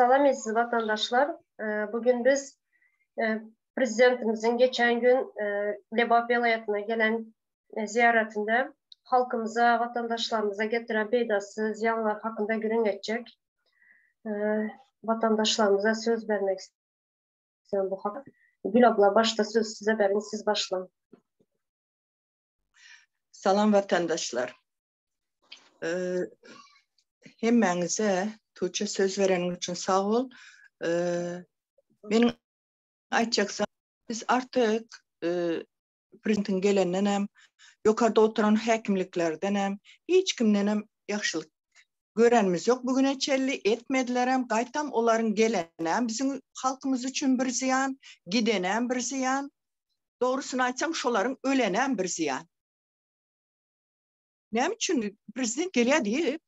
Salam eziz watandaşlar. Bugün biz Prezidentimiziň geçen gün Lebap welaýatyna gelen zyýaratynda halkymyza, watandaşlarymyza getiren peýdasy, zyýanlary hakynda gürrüň etjek. Watandaşlarymyza söz bermek istiyorum bu hak. Gül abla başda söz size berin, siz başlaň. Salam watandaşlar. Hemmäňize Tuğçe söz bereniň üçin sag bol. Meniň aýtjak biz artyk prezidentiň gelenden hem, ýokarda oturan häkimliklerden hem, hiç kimden hem ýagşylyk görenimiz ýok bu güne çenli, etmediler hem, gaýtam olaryň gelenem biziň halkymyz üçin bir zyýan, gidenem bir zyýan. Dogrusyny aýtsaň, şolaryň ölenem bir zyýan. Näme üçin prezident gelýär diýip,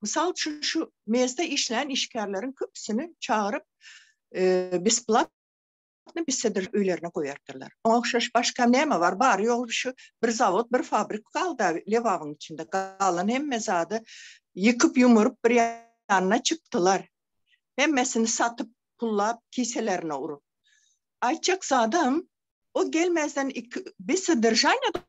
mysal üçin şu mezde işleýän işgärleriň köpüsini çagyryp, besplatno bissedir öýlerine goýardylar. Oňa ogşaş başga näme bar? Bary ýogy şu bir zawod, bir fabrik galdy Lebabyň içinde. Galan hemme zady ýykyp ýumuryp bir ýanyna çykdylar. Hemmesini satyp, pullap, kiselerine urup. Aýtjak zadym, o gelmezden iki, bessodržaniýada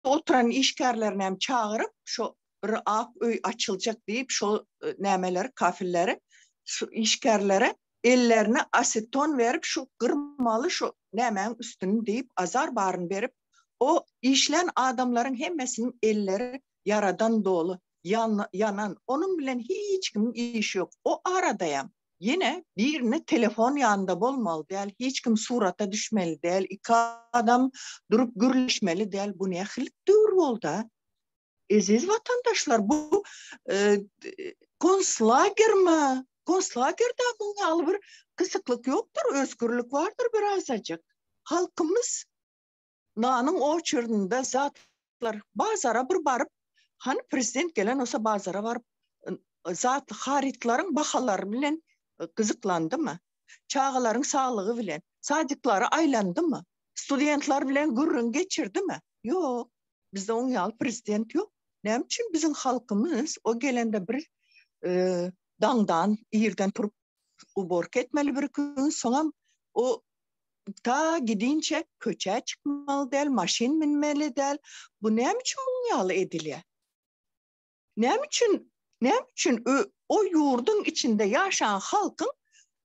oturan işgärlerini hem çagyryp, şo bir ak öý açyljak diýip, şo nämeleri, kafilleri, şu işgärlere ellerine aseton berip, şu gyrmaly şu nämäň üstüni diýip, azar baryny berip, o işlän adamlaryň hemmesiniň elleri ýaradan doly, ýanan, onuň bilen hiç kimiň işi ýok. O aradaýam Ýene birine telefon ýanynda bolmaly däl, hiç kim surata düşmeli däl, iki adam durup gürleşmeli däl, bu nähili döwür bolda? Eziz watandaşlar bu konslagermi? Konslagerde muň ýaly bir gysyklyk ýokdur, özgürlik bardyr birazajyk. Halkymyz nanyň oçerdinde zatlar bazara bir baryp, hany prezident gelen bolsa bazara baryp zat harytlaryň bahalary bilen gyzyklandymy? Çagalaryň saglygy bilen, sadiklara aýlandymy? Studentler bilen gürrüň geçirdimi? Ýok. Bizde oň ýaly prezident ýok. Näme üçin biziň halkymyz o gelende bir daňdan irden turup uborka etmeli bir gün, soňam o Ta gidinçe köçä çykmaly däl, maşyn münmeli däl. Bu näme üçin muň ýaly edilýär? Näme üçin, näme üçin o ýurduň içinde ýaşan halkyň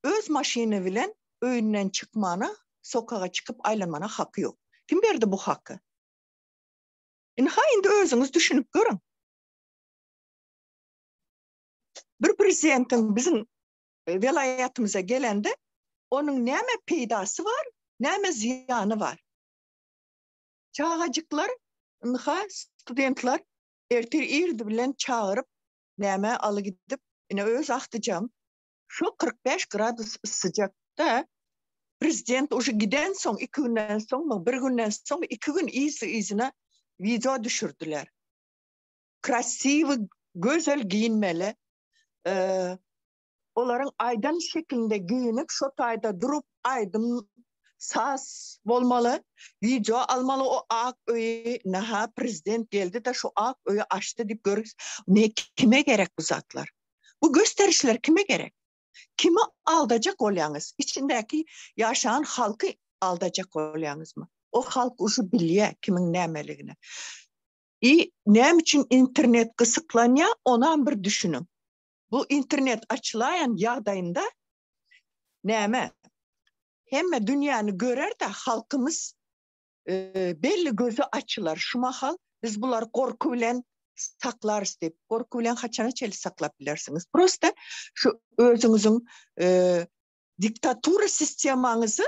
öz maşyny bilen öýünden çykmana, sokaga çykyp aýlanmana haky ýok? Kim berdi bu haky? Ynha indi özüňiz düşünip görüň. Bir prezidentiň biziň welaýatymyza gelende onuň näme peýdasy bar, näme zyýany bar? Çagajyklar, ynha, studentler ertir irdi bilen çagyryp, näme aly gidip, ine öz agtyjam şo 45 gradus yssyjakda prezident uje gidensoň, iki günden soňmy, bir günden soňmy, iki gün yzly-yzyna wideo düşürdiler. Krasiwy, gözel geýinmeli. Olaryň aýdan şekilinde geýinip, şo taýda durup aýdym saz bolmaly, wideo almaly o ak öýi, naha prezident geldi-de şu ak öýi açdy diýip gör, ne kime gerek bu zatlar? Bu gösterişler kime gerek? Kimi aldajak bolýaňyz? Içindäki ýaşaýan halky aldajak bolýaňyzmy? O halk uje bilýär kimiň nämeligini. I näme üçin internet gysyklanýar, onam bir düşüniň. Bu internet açylaýan ýagdaýynda näme? Hemme dünýäni görer-de halkymyz belli gözi açylar. Şu mahal biz bulary gorky bilen saklarys diýip, gorky bilen haçana çenli saklap bilersiňiz? Prosta şu özüňiziň diktatura sistemaňyzy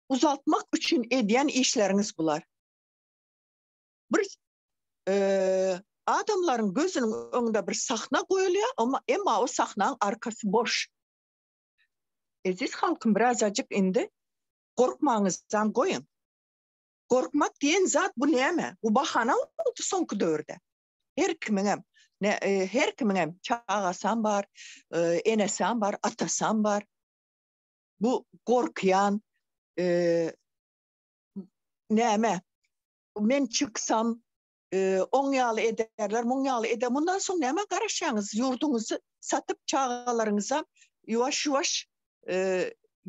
uzaltmak üçin edýän işleriňiz bular. Bir adamlaryň gözüniň öňünde bir sahna goýulýar, emma o sahnaň arkasy boş. Eziz halkym birazajyk indi gorkmaňyzam goýuň. Gorkmak diýen zat bu näme? Bu bahana boldy soňky döwürde. Her kimiňem her kimiňem çagasam bar, enesem bar, atasam bar. Bu gorkýan näme? Men çyksam. Oň ýaly ederler, muň ýaly eder. Mundan soň nämä garaşýaňyz? Ýurduňyzy satyp çagalaryňyza ýuwaş-ýuwaş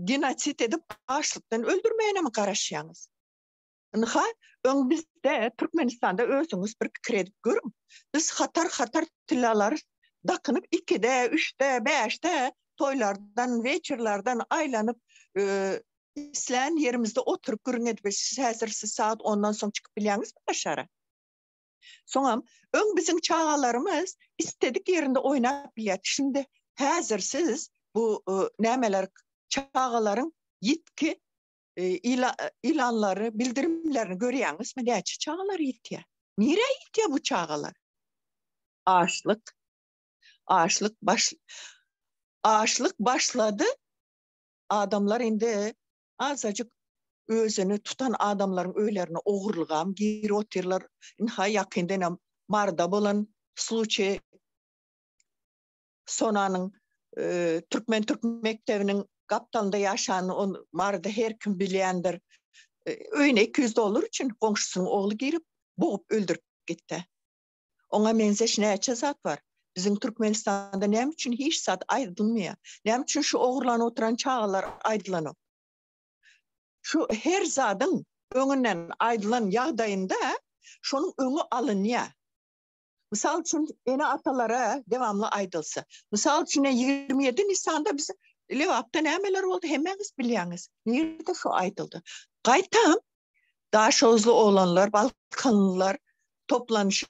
genosid edip açlykdan öldürmäýenemi garaşýaňyz? Ynha, öň bizde Türkmenistanda özüňiz bir pikir edip görüň. Biz hatar-hatar tillalary dakynyp ikide, üçde, bäşde toýlardan, weçerlerden aýlanyp, islän ýerimizde oturyp gürrüň edip, siz häzir siz sagat ondan soň çykyp bilýäňizmi daşara? Soňam öň biziň çagalarymyz istedik ýerinde oýnap bilýärdi. Şindi häzir siz bu nämeler çagalaryň ýitgi ilanlary, bildirimlerini görýäňizmi? Näçe çagalar ýitýär? Nirä ýitýär bu çagalar? Açlyk. Açlyk baş Açlyk başlady. Adamlar indi azajyk özüni tutan adamlaryň öýlerine ogurlygam girip otyrlar. Ynha ýakynda ine Maryda bolan sluçaý Sonanyň Türkmen türk mekdebiniň gapdalynda ýaşanyny ol Maryda her kim bilýändir. Öýüne 200 dollar üçin goňşusynyň ogly girip, bogup öldürip gitdi. Oňa meňzeş näçe zat bar. Biziň Türkmenistanda näme üçin hiç zat aýdylmaýar? Näme üçin şu ogurlanyp oturan çagalar aýdylanok? Şu her zadyň öňünden aýdylan ýagdaýynda şonuň öňi alynýar. Mysal üçin, ene-atalara dewamly aýdylsa. Mysal üçin, 27 Nisanda biz Lebapda nämeler boldy, hemmäňiz bilýäňiz. Nirede şu aýdyldy? Gaýtam Daşoguzly oglanlar, balkanlylar toplanyşyp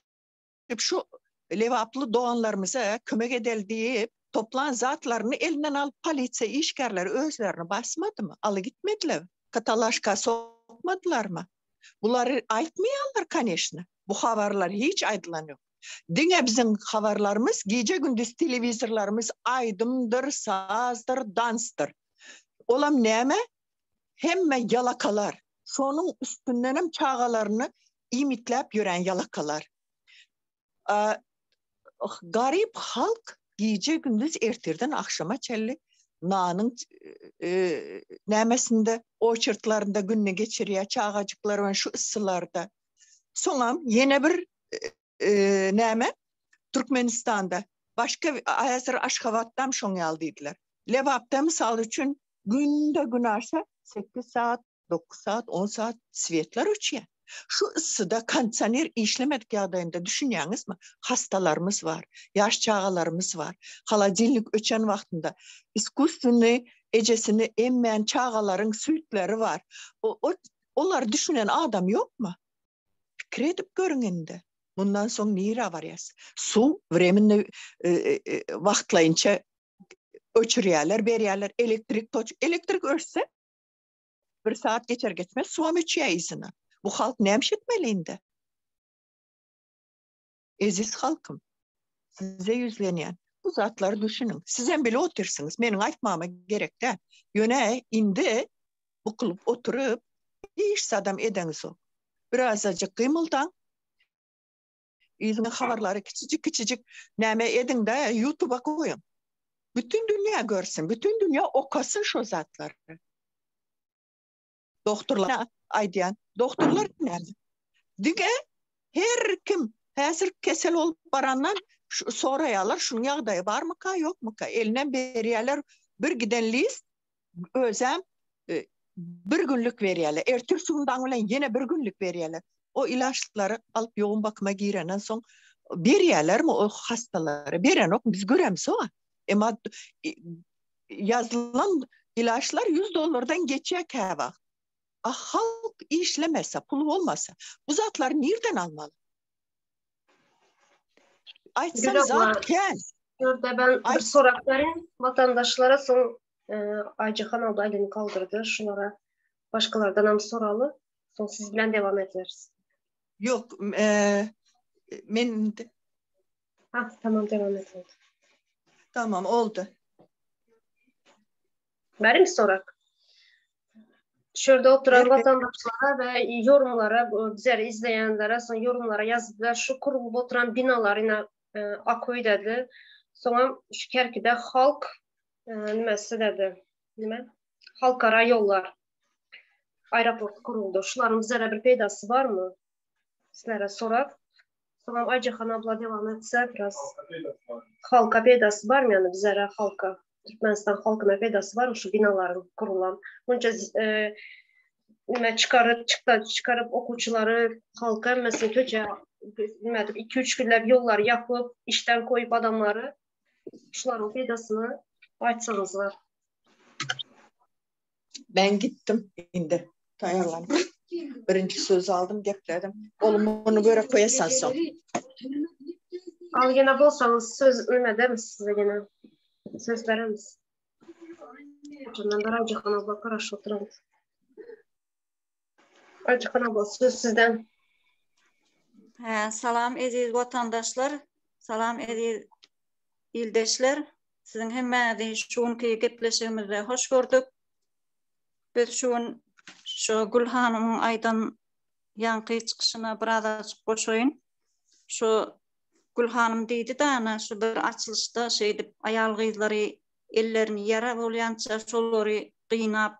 şu lebaply doganlarymyza kömek edeli diýip, toplan zatlaryny elinden alyp polisiýa işgärleri özlerini basmadymy? Aly gitmediler. Katalaşka sokmadylarmy? Bulary aýtmaýarlar koneşno. Bu habarlar hiç aýdylan ýok. Diňe biziň habarlarymyz gije-gündiz telewizorlarymyz aýdymdyr, sazdyr, dansdyr. Olam näme? Hemme ýalakalar. Şonuň üstündenem çagalaryny iýmitläp ýören ýalakalar. Garyp halk gije-gündiz ertirden agşama çenli nanyň nämesinde, oçertlarynda gününi geçirýär, çagajyklary bilen şu yssylarda. Soňam ýene bir näme Türkmenistanda başga häzir Aşgabatdam şoň ýaly diýdiler. Lebapda mysal üçin günde günaşa 8 sagat 9 saat, 10 saat svetler öçýär. Şu yssyda kondisioner işlemedik ýagdaýynda düşünýäňizmi? Hastalarymyz bar, ýaş çagalarymyz bar. Holodilnik öçen wagtynda iskusstwennyý ejesini emmän çagalaryň süýtleri bar. O, olary düşünen adam ýokmy? Pikir edip görüň indi. Mundan soň nirä barýas? Suw wremenny e, e, e, wagtlaýynça öçürýärler, berýärler. Elektrik toç, elektrik öçse Bir saat geçer geçmez suwam öçýär yzyna. Bu halk näme iş etmeli indi? Eziz halkym, size ýüzlenýän. Bu zatlary düşüniň. Sizem bile otyrsyňyz. Meniň aýtmagyma gerek däl. Ýöne indi bukulyp oturyp hiç zadam edeňizok. Birazajyk gymyldaň. Yzyna habarlary kiçijik kiçijik näme ediňde YouTube'a goýuň. Bütün dünýä görsün, bütün dünýä okasyn şo zatlary. Doktorlar aýdýan, doktorlar näme? Diňe her kim häzir kesel bolup barandan soraýarlar, şunuň ýagdaýy barmyka, ýokmyka? Elinden berýärler bir giden list, özem e, bir günlük berýärler. Ertir şu gün daň bilen ýene bir günlük berýärler. O ilaçlary alyp ýoğun bakyma girenden soň berýärlermi o hastalara? Berenok, biz göremzok. Emma e, ýazylan ilaçlar 100 dollardan geçýär käwagt. A halk işlemese, pul bolmasa, bu zatlary nirden almaly? Aýtsam zat kän. Şurada ben bir sorak bereyim vatandaşlara soň e, Aycahan abla elini kaldırdı. Şulara başkalardan hem soraly. Soň siz bilen devam ederiz. Yok, e, men Ha, tamam devam et. Tamam oldu. Berim sorak. Şurada oturan vatandaşlara ve yorumlara, bizleri izleyenlere, son yorumlara yazdılar. Şu kurulup oturan binalar yine e, Akoy dedi. Sonra şu Kerki'de halk e, nimesi dedi. Nime? Halkara yollar. Aeroport kuruldu. Şuların bizlere bir peydası var mı? Sizlere sorak. Soňam Ayjahan abla devam etse biraz. Halka peýdasy barmy ýani bizlere halka Türkmenistan halkyna peýdasy barmy şu binalaryň kurulan? Munça e, nime çykaryp çykda çykaryp okuwçylary halka hemmesini köçe nime 2-3 günläp ýollary ýapyp işden koýup adamlary şularyň peýdasyny aýtsaňyzlar. Ben gittim indi taýýarlanyp. Birinji söz aldym, gepledim. Oğlum bunu böyle koyasan soň. Al gene bolsaňyz söz nime ederiz size gene. Söz beremiz. Şondan beri Ayjahan abla garaşyp oturamyz. Ayjahan abla söz sizden. Hä, salam eziz watandaşlar, salam eziz ildeşler. Siziň hemmäňizi şu günki gepleşigimizde hoş gördük. Biz şu gün şu Gül hanymyň aýdan ýaňky çykyşyna biraz açyk goşaýyn. Şu Gül hanym diýdi dana şu bir açylyşda şeýdip aýal-gyzlary ellerini ýara bolýança şolary gynap,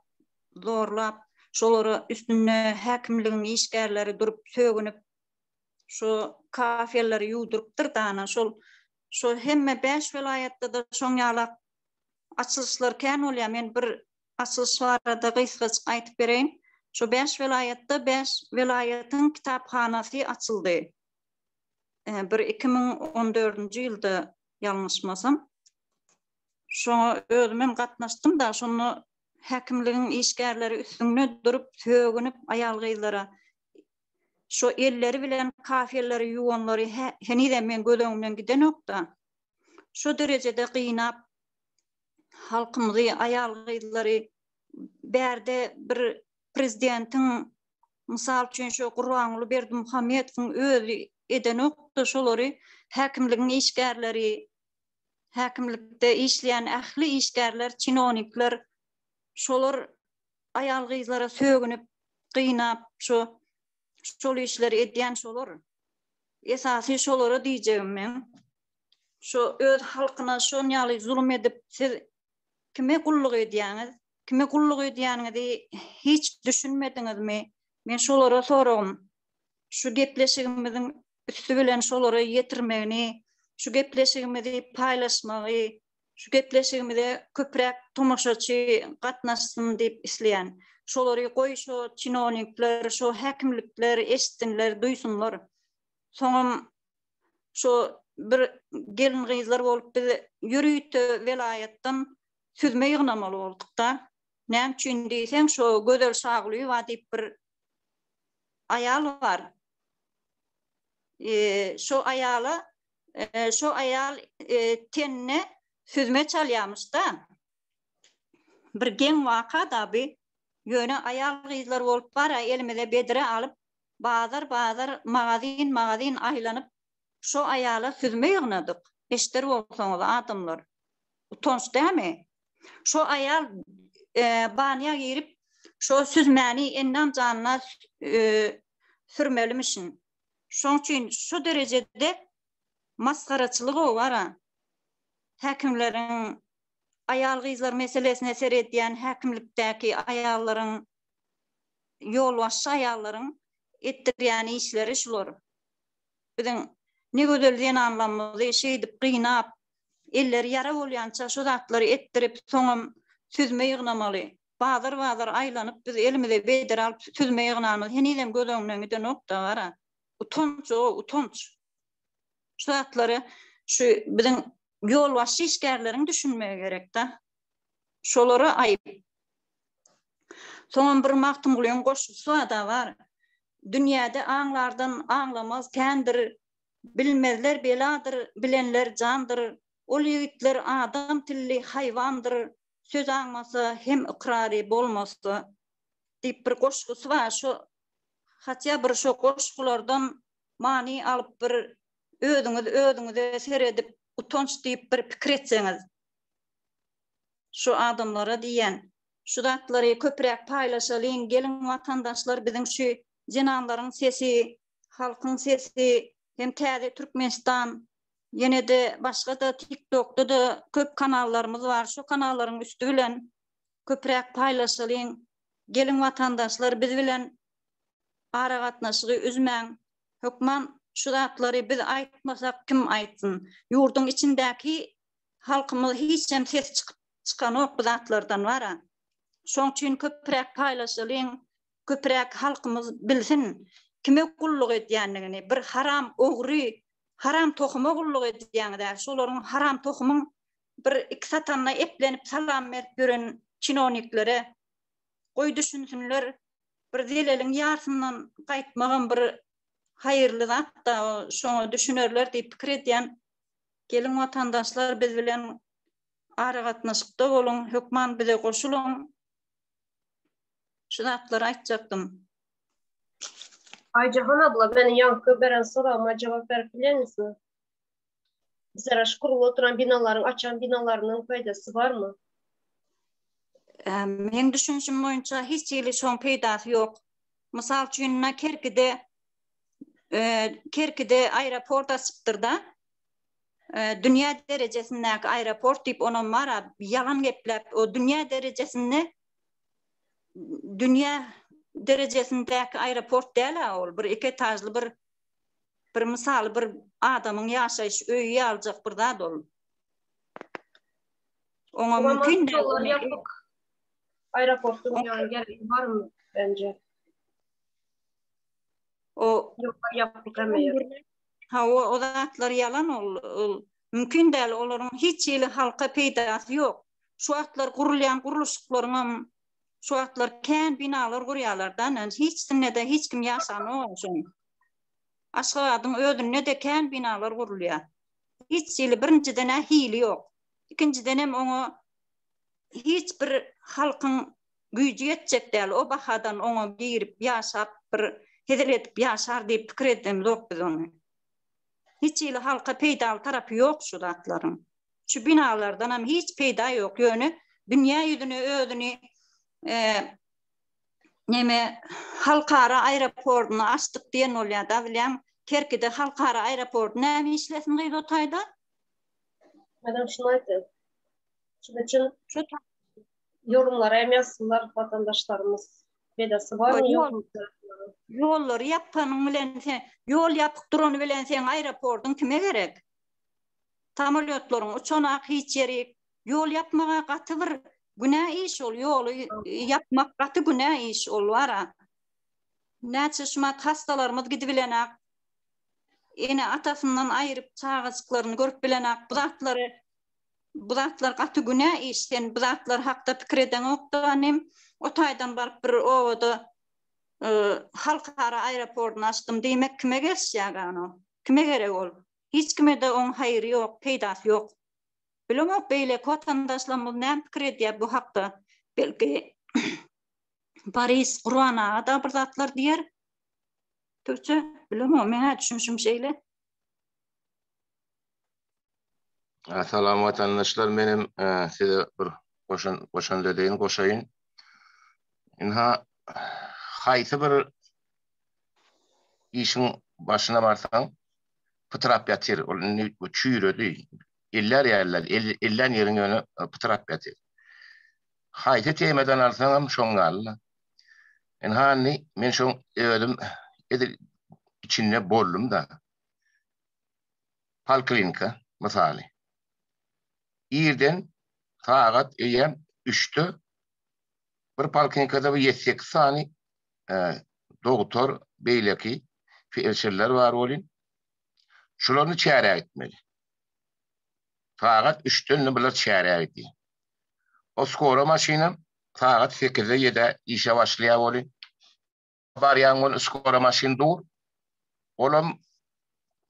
zorlap, şolara üstünde häkimligiň işgärleri durup sögünip şu kafelleri ýuwdurypdyr dana şol şo hemme bäş welaýatda-da şoň ýalak açylyşlar kän bolýar men bir açylyş barada gysgajyk aýtyp bereýin şo bäş welaýatda bäş welaýatyň kitaphanasy açyldy bir 2014-nji ýylda ýalňyşmasam şoňa özümem gatnaşdym-da şonda häkimligiň işgärleri üstüňde durup sögünip aýal-gyzlara Şo elleri bilen kafelleri ýuwanlary henizem meň göz öňümden gidenok-da. Şo derejede gynap halkymyzy, aýal-gyzlary bärde bir prezidentiň mysal üçin şo Gurbanguly Berdimuhamedowyň özi edenok-da şolary häkimligiň işgärleri, häkimlikde işleýän ähli işgärler, çinownikler şolar Aýal-gyzlara sögünip, gynap şo şol işleri edýän şolar. Esasy şolara diýjegim meň. Şo öz halkyna şon ýaly zulum edip siz kime gulluk edýäňiz? Kime gulluk edýäniňizi hiç düşünmediňizmi? Men şolara soragym. Şu gepleşigimiziň üsti bilen şolara ýetirmegini, şu gepleşigimizi paýlaşmagy, Şu gepleşigimize köpräk tomaşaçy gatnaşsyn diýip isleýän. Şolary goý şo çinownikler, şo häkimlikler eşitsinler, duýsunlar. Soňam şo bir gelin-gyzlar bolup biz ýörite welaýatdan süzme ýygnamaly bolduk-da. Näme üçin diýseň şo Gözel Şagulyýewa diýip bir aýal bar. Şo aýala Şo aýal tenine süzme çalýamyş-da. Bir geň waka-da bi. Ýöne aýal-gyzlar bolup bar-a elimize bedre alyp, bazar-bazar, magazin-magazin aýlanyp, şo aýala süzme ýygnadyk. Eşder bolsaňyz, adamlar. Utanç dämi? Şo aýal banýa girip, şo süzmäni endam-janyna sürmelimişin. Şoň üçin şu derejede masgaraçylyg-ow bara. Häkimleriň aýal-gyzlar meselesine seredýän häkimlikdäki aýallaryň, ýolbaşçy aýallaryň etdirýän işleri şular. Biziň ne gözel zenanlarymyzy şeýdip gynap, elleri ýara bolýança şu zatlary etdirip, soňam süzme ýygnamaly. Bazar-bazar aýlanyp, biz elimize bedre alyp süzme ýygnanymyz henizem göz öňümden gidenok-da, gara. Utanç-ow, utanç. Şu zatlary şu biziň ýolbaşçy işgärleriň düşünmegi gerek-de. Şolara aýyp. Soňam bir Magtymgulyň goşgusy bar-da bar. Dünýäde aňlardan aňlamaz kändir, Bilmezler beladyr, bilenler jandyr. Ol ýigitler adam tilli haýwandyr, Söz aňmasa hem ykrary bolmasa diýip bir goşgusy bar şo hatýa bir şo goşgulardan many alyp bir özüňiz özüňize seredip utanç diýip bir pikir etseňiz şu adamlara diýýän şu zatlary köpräk paýlaşalyň geliň watandaşlar biziň şu zenanlaryň sesi halkyň sesi hem täze Türkmenistan Ýene-de başga-da TikTokda-da köp kanallarymyz bar. Şo kanallaryň üsti bilen köpräk paýlaşalyň. Geliň watandaşlar biz bilen aragatnaşygy üzmäň. Hökman. Şu zatlary biz aýtmasak kim aýtsyn. Ýurduň içindäki halkymyz hiç hem ses çykyp çykanok bu zatlardan bara. Şoň üçin köpräk paýlaşalyň, köpräk halkymyz bilsin kime gulluk edýändigini. Bir haram ogry, haram tohuma gulluk edýäňiz-ä. Şolaryň haram tohumyň bir iki satanyna eplenip salam berip ýören çinowniklere goý düşünsinler bir zeleliň ýarsyndan gaýtmagam bir haýyrly zatda şoňa düşünerler diýip pikir edýän geliň watandaşlar biz bilen aragatnaşykda boluň hökman bize goşulyň şu zatlary aýtjakdym. Aýjahan abla meniň ýaňky beren soragyma jogap berip bilýäňizmi? Bizlere şu gurulyp oturan binalaryň açan binalarynyň peýdasy barmy? Meň düşünişim boýunça hiç hili şoň peýdasy ýok. Mysal üçin ina Kerkide Kerkide aeroport açypdyrda. Dünýä derejesindäki aeroport diýip onam bar-a ýalan gepläp o dünýä derejesinde dünýä derejesindäki aeroport däl-ä ol bir iki etažly bir Bir mysaly bir adamyň ýaşaýyş öýi ýalyjak bir zat ol. Oňa mümkin däl. Ýollar ýapyk. Aeroportyň ýany geregi barmy bence? O ýollar ýapyk hemme ýer. Ha o, o zatlar ýalan ol, ol mümkin däl olaryň hiç hili halka peýdasy ýok. Şu wagtlar gurulýan gurluşyklaryňam şu wagtlar kän binalar gurýarlar da, hiçsinde-de hiç kim ýaşanok şoň. Aşgabadyň özünde-de kän binalar gurulýar. Hiç hili birinjiden-ä hili ýok. Ikinjidenem oňa hiç bir halkyň güýji ýetjek däl. O bahadan oňa girip ýaşap bir hezil edip ýaşar diýip pikir edemzok biz ony. Hiç hili halka peýdaly tarapy ýok şu zatlaryň. Şu binalardanam hiç peýda ýok. Ýöne dünýä ýüzüne özüni neme halkara aeroportyny açdyk diýen bolýar-da bilýäň. Kerkide halkara aeroporty näme işlesin gyz o taýda? Menem şuny aýtdym. Şunuň üçin şu ýorumlara hem ýazsynlar watandaşlarymyz. Peýdasy barmy ýokmy? Ýollary ýapanyň bilen sen ýol ýapyk durany bilen seň aeroportyň kime gerek? Samolýotlaryň uçanak hiç ýeri Ýol ýapmaga gaty bir günä iş ol ýoly ýapmak gaty günä iş ol bara. Näçe şumat hastalarymyz gidibilenak ene atasyndan aýryp çagajyklaryny görüp bilenak bu zatlary bu zatlar gaty günä iş sen bu zatlar hakda pikir edeňokda inim o taýdan baryp bir obada halkara aeroportyny açdym diýmek kime gelişýär gano kime gerek ol hiç kimede oň haýry ýok peýdasy ýok. Bilemok beýleki watandaşlarymyz näme pikir edýär bu hakda. Belki Boris Gurban aga da bir zatlar diýer. Türkçe bilemok, meň-ä düşünişim şeýle. Salam watandaşlar, menem size bir goşan goşant edeýin, goşaýyn. Ynha haýsy bir işiň başyna barsaň, pytrap ýatyr. Ol indi çüýredi. Ellär ýaly däl. Ellän ýeriň ýöne pytrap ýatyr. Haýsy temadan alsaňam şoň ýaly-la. Ynha indi men şoň özüm edil içinde boldum-da. Poliklinika mysaly. Irden sagat eýýäm üçde bir poliklinikada bir ýedi-sekiz sany dogtor, beýleki felşerler bar welin, şularyny çärä gitmeli. Sagat üçden bular çärä gidýär. O skora maşynam sagat sekizde ýedä işe başlaýar welin, barýaň welin skora maşyn dur. Olam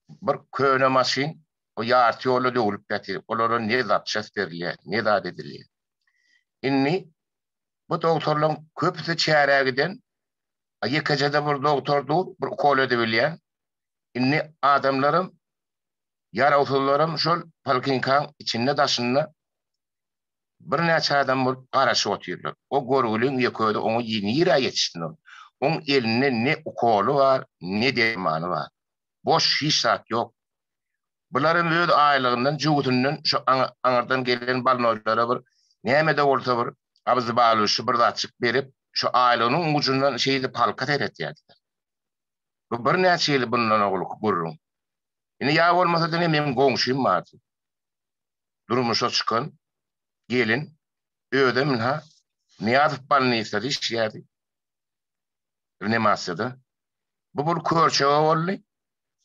bir köne maşyn, o ýarty ýolda döwlüp ýatyr. Olara ne zapças berilýär, ne zat edilýär. Indi bu dogtorlaryň köpüsi çärä giden, ýekeje-de bir dogtor dur, bir ukol edebilýän. Indi adamlaram, ýarawsyzlaram şol poliklinikaň içinde-daşynda birnäçe adam bolup garaşyp otyrlar. O görgüliň ýeke özi oňa nirä ýetişsin ol? Oň elinde ne ukoly bar, ne dermany bar. Boş, hiç zat ýok. Bular hem öz aýlygyndan, jübüsinden şu aňyrdan gelen bolnoýlara bir näme-de bolsa bir abzbaluşy bir zatjyk berip, şu aýlygynyň ujundan şeýdip halka seretýärdiler. Bu birnäçe ýyl bundan owalky gürrüň. Indi ýa bolmasa diňe meň goňşym bardy. Durmuşa çykan gelin özem ynha Nyýazow bolnisada işleýärdi. Reanimasiýada. Bu bir körçege boldy.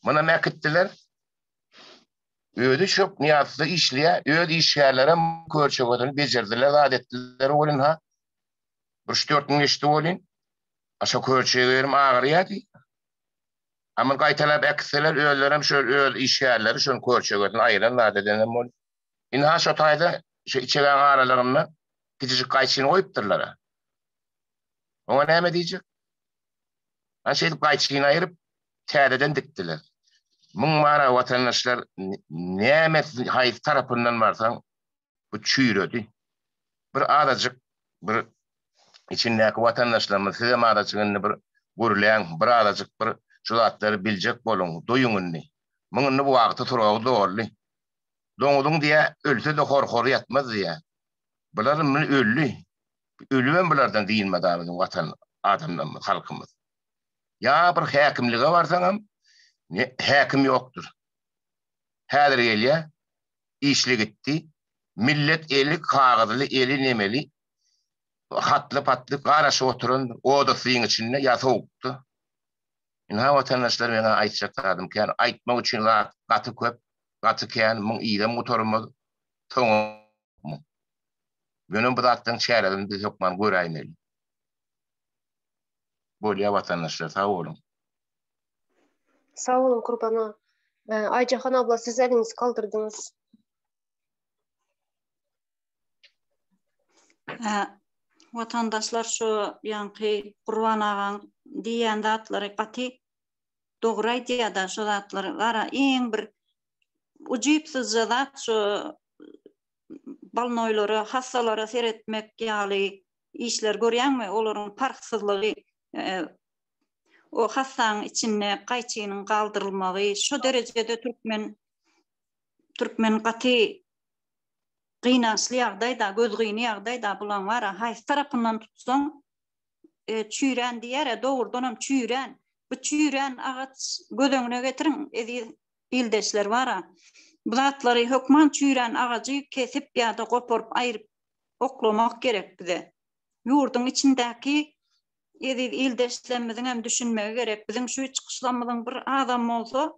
Munam äkitdiler. Özi şok Nyýazowda işleýär. Öz işgärlerem körçegesini bejerdiler, zat etdiler welin ha. Bir üç-dört gün geçdi welin, a şo körçege ýerim agyrýar diýýär. A muny gaýtalap äkitseler, özlerem şo öz işgärleri şonuň körçegesini aýyran zat edenem boldy. Indi ha şo taýda şo içegäň aralygynda kiçijik gaýçyny goýupdyrlar-a. Oňa näme diýjek? Ana şeýdip gaýçyny aýyryp, täzeden dikdiler. Muň bar-a watandaşlar, näme haýsy tarapyndan barsaň, bu çüýredi. Bir azajyk bir içindäki watandaşlarymyz sizem azajyk indi bir gürläň, bir azajyk bir şu zatlary biljek boluň, duýuň indi. Muň indi bu wagty suragy doldy. Doňuzyň diýä ölse-de hor-hory ýatmaz diýä. Bular indi öldi. Ölübem bulardan dynmady biziň watan adamlarymyz, halkymyz. Ýa bir häkimlige barsaňam häkim ýokdur. Häzir gelýä, işli gitdi. Millet eli kagyzly, eli nemeli, hatly-patly garaşyp oturandyr. Odasyň içinde ýa sowukda. Ynha watandaşlar meňä aýtjak zadym kän. Aýtmak üçin zat gaty köp, gaty kän. Muň yzam gutarmaz, soňam. Ýöne bu zatlaryň çäresini biz hökman göräýmeli. Bolýa watandaşlar sag boluň. Sag boluň Kurban aga. Aýjahan abla siz eliňizi galdyrdyňyz. Watandaşlar şu ýaňky Gurban agaň diýýän zatlary gaty dogry aýdýada şu zatlary gara iň bir ujypsyzja zat şu bolnoýlara hassalara seretmek ýaly işler görýäňmi olaryň parhsyzlygy o hassaň içinde gaýçynyň galdyrylmagy şo derejede türkmen türkmen gaty gynançly ýagdaýda gözgyny ýagdaýda bulaň bara haýsy tarapyndan tutsaň çüýrän diýýärä dogrudanam çüýrän bu çüýrän agaç göz öňüne getiriň eziz ildeşler bara bu zatlary hökman çüýrän agajy kesip ýa-da goparyp aýryp oklamak gerek bize ýurduň içindäki eziz ildeşlerimiziňem düşünmegi gerek. Biziň şu çykyşlarymyzyň bir azam bolsa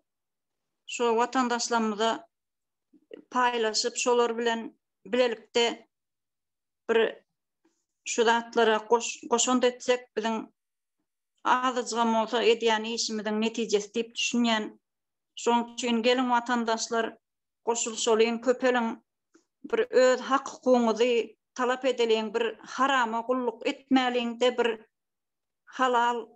şu watandaşlarymyza paýlaşyp, şolar bilen bilelikde bir şu zatlara goşant etsek, biziň azajygam bolsa edýän işimiziň netijesi diýip düşünýän. Şonuň üçin geliň watandaşlar, goşulyşalyň, köpeliň, bir öz hak-hukugyňyzy talap edeliň, bir harama gulluk etmäliň-de, bir halal,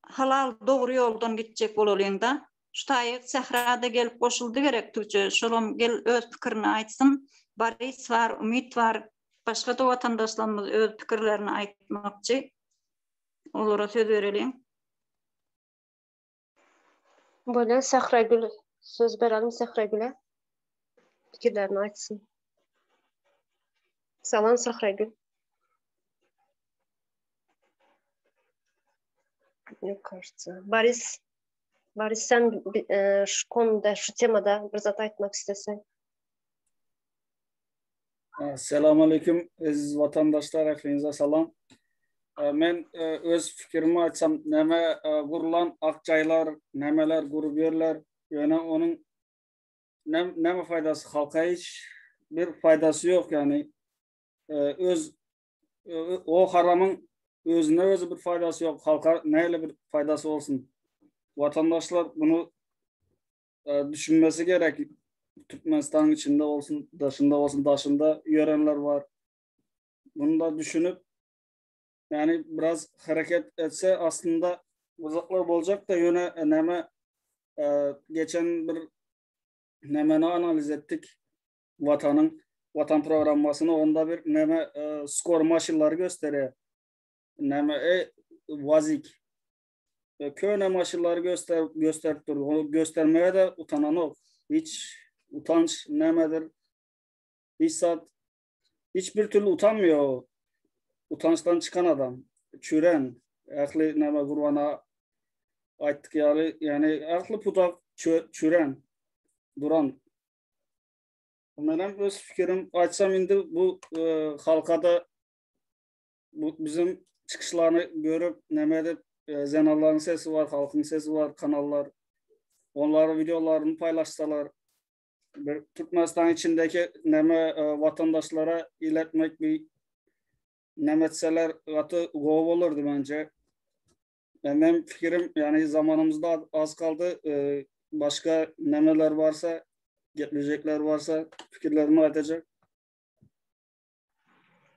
halal dogry ýoldan gitjek bolalyň-da. Şu taýy Sähra-da gelip goşuldy gerek Tüwçe, şolam gel öz pikirini aýtsyn. Boris bar, Umyt bar, başga-da watandaşlarymyz öz pikirlerini aýtmakçy. Olara söz bereliň. Bolýar Sähragül söz berelim Sähragüle. Pikirlerini aýtsyn. Salam Sähragül. Мне кажется. Борис, Борис sen e, şu konuda, şu temada bir zat aýtmak isteseň. Selam aleyküm eziz watandaşlar ähliňize salam. Men öz fikirimi aýtsam näme gurulan ak jaýlar nämeler gurup ýörler ýöne onuň näme faýdasy halka hiç bir faýdasy ýok ýagny öz o haramyň özüne özi bir faýdasy ýok halka näle bir faýdasy bolsun watandaşlar bunu düşünmesi gerek. Türkmenistanyň içinde olsun, daşynda olsun, daşynda ýörenler bar. Bunu da düşünüp yani biraz hareket etse aslında uzaklar bolacak da yöne e, neme e, geçen bir nemeni analiz ettik vatanın vatan programmasını onda bir neme e, skor maşınları gösteriyor. Neme e, vazik Köne maşynlary göster gösterip durdy. Ony göstermege de utananok. Hiç utanç nämedir? Hiç zat hiç bir türlü utanmıyor o. Utançdan çykan adam. Çüren. Ähli näme Gurbana. Aýtdyk ýaly, ýani ähli pudak çüren, duran. Menem öz fikirim aýtsam indi bu e, halkada bu bizim çykyşlaryny görüp näme edip e, zenanlaryň sesi bar, halkyň sesi bar kanallar. Onlaryň wideolaryny paýlaşsalar bir Türkmenistan içindeki näme e, watandaşlara iletmek bir näme etseler gaty gowy bolardy bence. Benim fikirim yani zamanımız da az kaldı. Ee, başka nemeler varsa, gepleyecekler varsa fikirlerimi aytacak.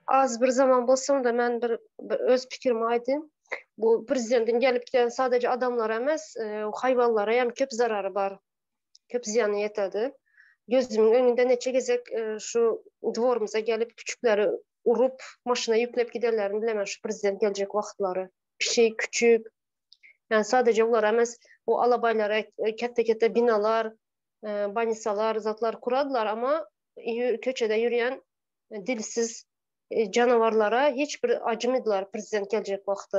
Az bir zaman bolsam da men bir, bir öz fikrimi aýdym. Bu prezidentin gelip giden sadece adamlara emes, e, hayvanlara hem köp zarary bar. Köp ziýany ýetedi. Gözümiň öňünde neçe gezek e, şu dworumyza gelip küçükleri urup maşyna ýükläp gidenlerini bilemän şu prezident geljek wagtlary. Pişik, küçük. Yani sadece ular emes, o alabaylara e, kette-kette binalar, e, banisalar, zatlar kuradylar ama köçede yürüyen e, dilsiz canavarlara hiç bir acımydylar prezident geljek wagty.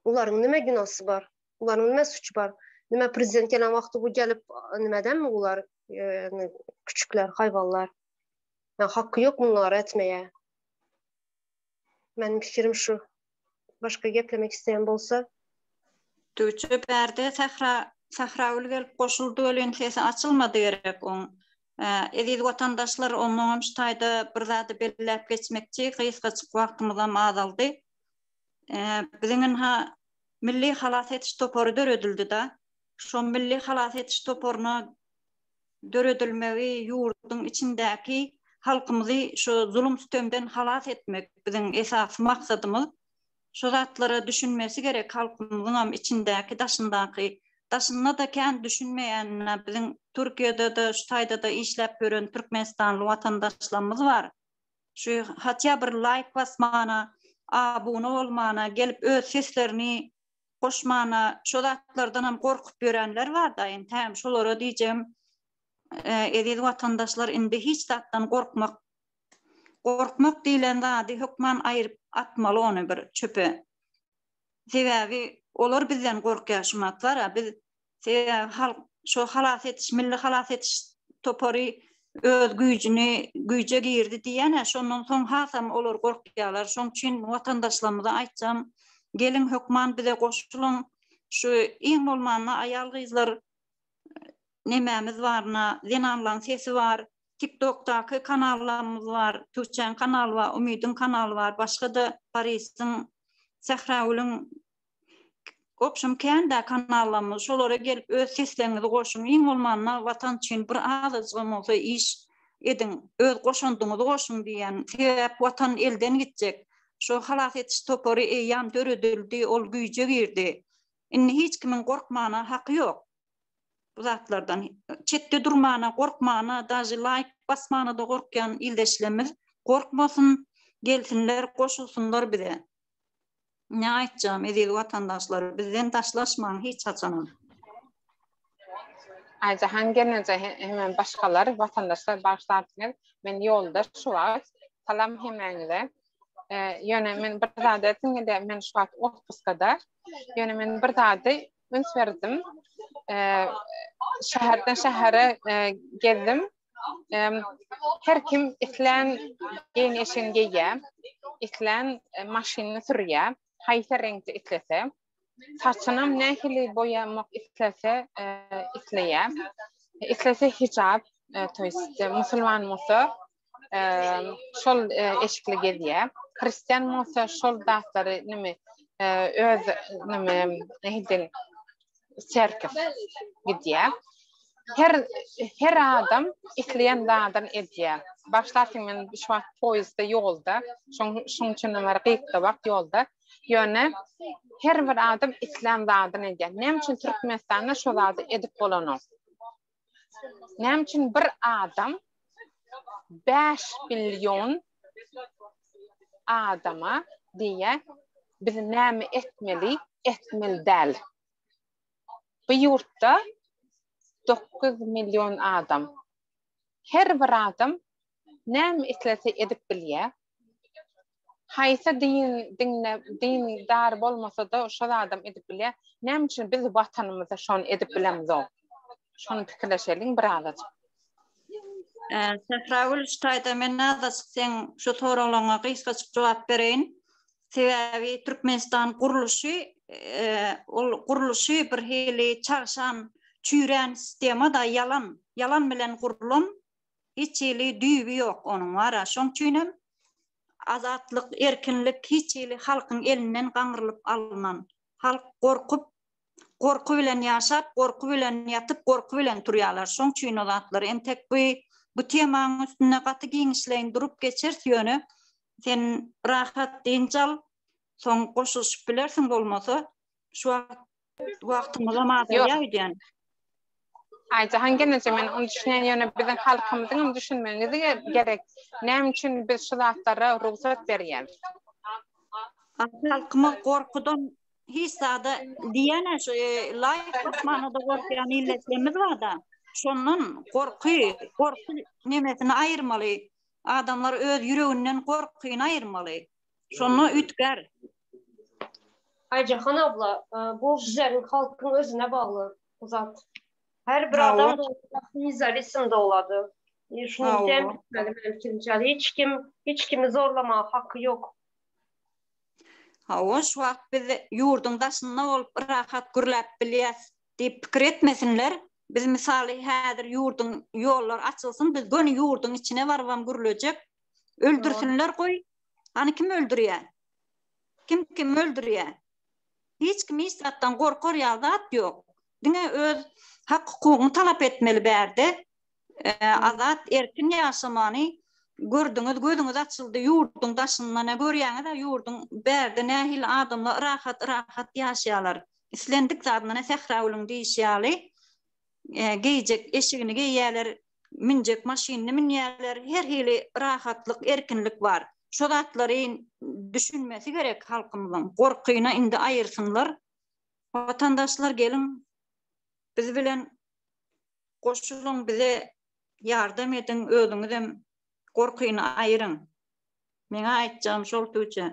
Ularyň nime günasy bar? Ularyň nime suçy bar? Nime prezident gelen wagty bu gelip nimedenmi ular küçükler, hayvanlar? Yani hakkı yok bunlara etmeye. Meniň pikirim şu. Başga geplemek isteýän bolsa. Tüwçe bärde Sähra Sähragül gelip goşuldy welin sesi açylmady gerek oň. Eziz watandaşlar onnoňam şu taýda bir zady belläp geçmekçi gysgajyk wagtymyzam azaldy. Biziň ynha Milli halas ediş topary döredildi-da. Şo Milli halas ediş toparyna döredilmegi ýurduň içindäki halkymyzy şu zulum-sütemden halas etmek biziň esasy maksadymyz. Şu zatlara düşünmesi gerek halkymyzyňam içindäki daşyndaky. Daşynda-da kän düşünmeýänine biziň Türkiýede-de şu taýda-da işläp ýören türkmenistanly watandaşlarymyz bar. Şu hatýa bir laýk basmana, abuna bolmana, gelip öz seslerini goşmana şo zatlardanam gorkup ýörenler barda entägem şolara diýjegim eziz watandaşlar indi hiç zatdan gorkmak gorkmak diýlen zady hökman aýryp atmaly ony bir çöpe sebäbi olar bizden gorkýar şumat bara biz Sebäbi halk şo halas ediş milli halas ediş topary öz güýjüni güýje girdi diýýän-ä, şondan soň hasam olar gorkýarlar. Şoň üçin watandaşlarymyza aýtjam, geliň hökman bize goşulyň. Şu iň bolmanda aýal-gyzlar nemämiz baryna, zenanlaň sesi bar, TikTokdaky kanallarymyz bar, Tüwçäň kanaly bar, Umydyň kanaly bar, başga-da Parisiň, Sähragülüň Opşum kän-dä kanallarymyz, şolara gelip öz sesleňizi goşuň, iň bolmanda watan üçin bir azajygam bolsa iş ediň, öz goşandyňyzy goşuň diýýän. Sebäp watan elden gitjek. Şo halas ediş topary eýýam döredildi, ol güýje girdi. Indi hiç kimiň gorkmana haky ýok. Bu zatlardan çetde durmana, gorkmana, daže laýk basmana-da gorkýan ildeşlerimiz gorkmasyn, gelsinler, goşulsynlar bize. Ne aýtjagym eziz watandaşlar bizden daşlaşmaň hiç haçanam. Aýjahan gelneje hemem başgalar watandaşlar bagyşlarsyňyz men ýolda şu wagt salam hemmäňize ýöne men bir zady diňede men şu wagt otpuskada ýöne men bir zady üns berdim şäherden şähere gezdim Her kim islän geýim-eşigini geýýär, islän e, maşynyny sürýär, haýsy reňkde islese. Saçynam nähili boýamak islese, e, isleýär. Islese hijab, e, to ýest musulman bolsa, şol eşikli gezýär. Hristian bolsa şol zatlary nime öz nime nähili serkif gidýär. Her her adam isleýän zadyny edýär. Başlarsyň men şu wagt poýezdde ýolda, şoň şoň üçin hem gysga wagt ýolda. Ýöne her bir adam islän zadyny edýär. Näme üçin Türkmenistanda şo zady edip bolanok? Näme üçin bir adam 5 million adama diýýär, biz näme etmeli, etmeli däl. Bu ýurtda 9 million adam. Her bir adam näme islese edip bilýär. Haýsy din dinle dindar bolmasa-da şo zadam edip bilýär. Näme üçin biz watanymyzda şony edip bilemzok? Şony pikirleşeliň birazajyk. Sähragül şu taýda men azajyk seň şu soraglaryňa gysgajyk jogap bereýin. Sebäbi Türkmenistan gurluşy ol gurluşy bir hili çagşan, çüýrän sistema-da ýalan, ýalan bilen gurlan hiç hili düýbi ýok onuň bara. Şoň üçinem azatlyk, erkinlik hiç hili halkyň elinden gaňrylyp alnan. Halk gorkup Gorky bilen ýaşap, gorky bilen ýatyp, gorky bilen turýarlar. Şoň üçin o zatlar. Entek bu bu temaň üstünde gaty giňişleýin durup geçeris ýöne sen rahat dynç al, soň goşulyşyp bilersiň bolmasa. Şu wagt wagtymyzam azalýar öýdýän. Aýjahan gelneje men ony düşünýän ýöne biziň halkymyzyňam düşünmegi gerek. Näme üçin biz şu zatlara rugsat berýäris? Halkymyz gorkudan Hiç zada diýýän-ä şu laýk basmana-da gorkýan ildeşlerimiz bar-da. Şondan gorky, gorky nemesini aýyrmaly. Adamlar öz ýüreginden gorkyny aýyrmaly. Şonda üýtgär. Aýjahan abla, bu bizleriň halkyň özüne bagly bu zat. Her bir adam nezawisim dolady. Şuny dem etmeli meniň pikirimçe. Hiç kim hiç kimi zorlamaga haky ýok. Hawa, şu wagt biz ýurduň daşynda bolup rahat gürläp bilýäs diýip pikir etmesinler. Biz mysaly häzir ýurduň ýollar açylsyn, biz göni ýurduň içine barybam gürlejek. Öldürsinler goý. Hany kim öldürýär? Kim kimi öldürýär? Hiç kim hiç zatdan gorkar ýaly zat ýok. Diňe öz hak-hukugyňy talap etmeli bärde. Azat erkin ýaşamany gördüňiz gözüňiz açyldy ýurduň daşynda ne görýäňiz-ä ýurduň bärde nähili adamlar rahat rahat ýaşaýarlar islendik zadyna ne Sähragülüň diýişi ýaly geýjek eşigini geýýärler münjek maşynyny münýärler her hili rahatlyk erkinlik bar şo zatlary düşünmesi gerek halkymyzyň gorkyny indi aýyrsynlar watandaşlar geliň biz bilen Goşulyň bize ýardam ediň özüňizem gorkyny aýyryň. Meňä aýtjagym şol Tuçe.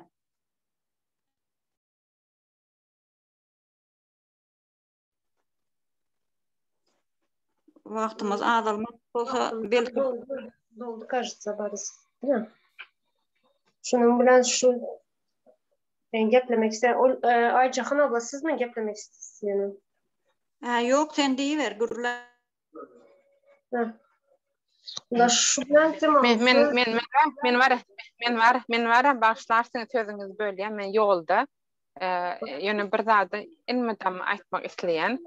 Wagtymyz azalmak bolsa belki doldy кажется barys. Şunuň bilen şu men geplemek isleýän. Ol Aýjahan abla sizmi geplemek isleýän? Hä, ýok sen diýiber, gürle. Unda şu bilen Men men men men bar men bar men bar bagyşlarsyňyz sözüňizi bölýän men ýolda. Ýöne bir zady elmydama aýtmak isleýän.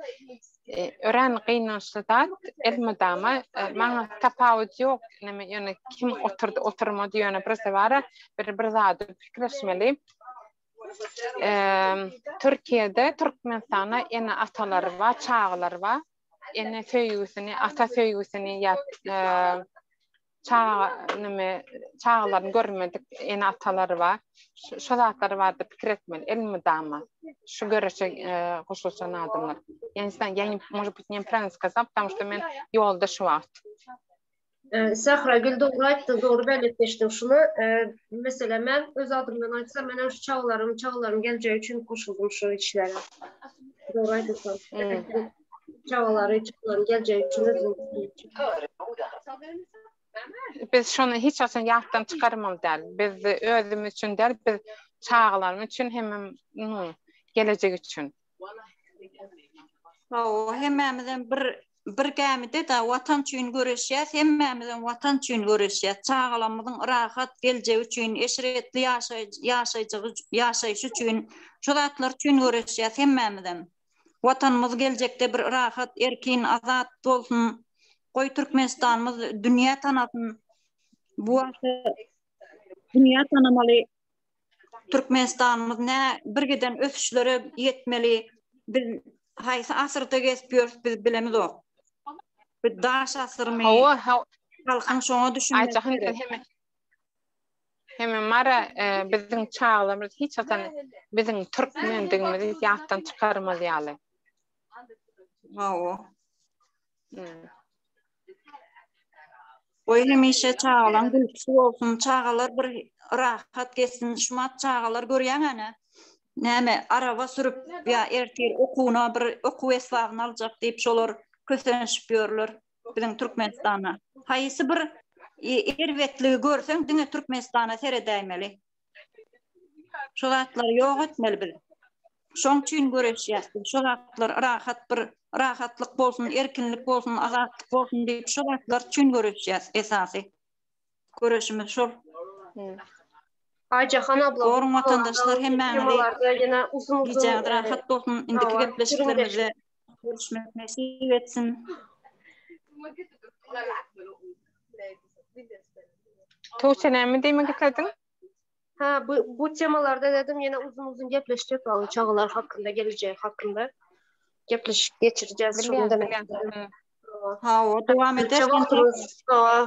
Örän gynançly zat elmydama maňa tapawut ýok. Näme ýöne kim oturdy oturmady ýöne bir bara bir bir zady pikirleşmeli. Türkiýede Türkmenistanda ene-atalary bar, çagalary bar. Ene söýgüsini, ata söýgüsini ýa çaga nime çagalaryny görmedik ene-atalary bar. Şo zatlar barada pikir etmeli elmydama. Şu göreşe goşulyşan adamlar. Я не знаю, я не, может быть, неправильно сказал, потому что men ýolda şu wagt. Sähragül dogry aýtdy, dogry bellik geçdiň şuny. Meselem men öz adymdan aýtsam, menem şu çagalarym, çagalaryň geljegi üçin goşuldym şu işlere. Dogry aýdýaň. Çagalary, çagalaryň geljegi üçin özüm. Biz şony hiç haçan ýatdan çykarmaly däl. Biz özümiz üçin däl, biz çagalarymyz üçin hemem gelejek üçin. Hawa, hemmämizem bir bir gämide-de Watan üçin göreşýäs, hemmämizem Watan üçin göreşýäs. Çagalarymyzyň rahat geljegi üçin, eşretli ýaşaýjygy ýaşaýşy üçin, şu zatlar üçin göreşýäs hemmämizem. Watanymyz geljekde bir rahat, erkin, azat bolsun. Goý Türkmenistanymyz dünýä tanasyn. Bu wagta dünýä tanamaly. Türkmenistanymyz nä birgiden ösüşlere ýetmeli. Biz haýsy asyrda gezip ýörüs biz bilemizok. Biz daş asyrmy? Hawa, hawa. Halkyň şoňa düşünmesi Aýjahan gerek. hemme hemme mara e, biziň çagalarymyz hiç haçan biziň türkmendigimizi ýatdan çykarmaz ýaly. Hawa. Hmm. Goý hemişe çagalaň gülküsi bolsun, çagalar bir rahat gezsin, şumat çagalar görýäň ene. Näme araba sürüp ýa ertir okuwyna bir okuw esbabyny aljak diýip şolar kösenişip ýörler biziň Türkmenistanda. Haýsy bir erbetligi görseň diňe Türkmenistana seredäýmeli. Şo zatlary ýok etmeli biz. Şoň üçin göreşýäs biz. Şo zatlar rahat bir rahatlyk bolsun, erkinlik bolsun, azatlyk bolsun diýip şo zatlar üçin göreşýäs esasy. Göreşimiz şol. Ayjahan abla. Goruň watandaşlar hemmäňizi. Ýene uzun uzun. Gijäňiz rahat bolsun. Indiki gepleşiklerimizde görüşmek nesip etsin. Tuğçe näme diýmek islediň? Ha bu bu temalarda dedim ýene uzun uzun gepleşjek ol çagalar hakynda, gelejek hakynda gepleşik geçireceğiz şunu demek istedim. Ha o dowam eder. Wagtymyz,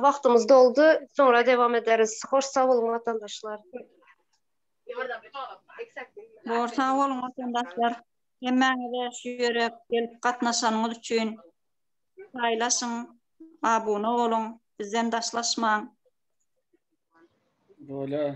wagtymyz doldy. Soňra dewam ederiz. Hoş sag boluň watandaşlar. Bor sag boluň watandaşlar. Hemmäňize şu ýere gelip gatnaşanyňyz üçin paýlaşyň, abuna boluň, bizden daşlaşmaň. Bolýar.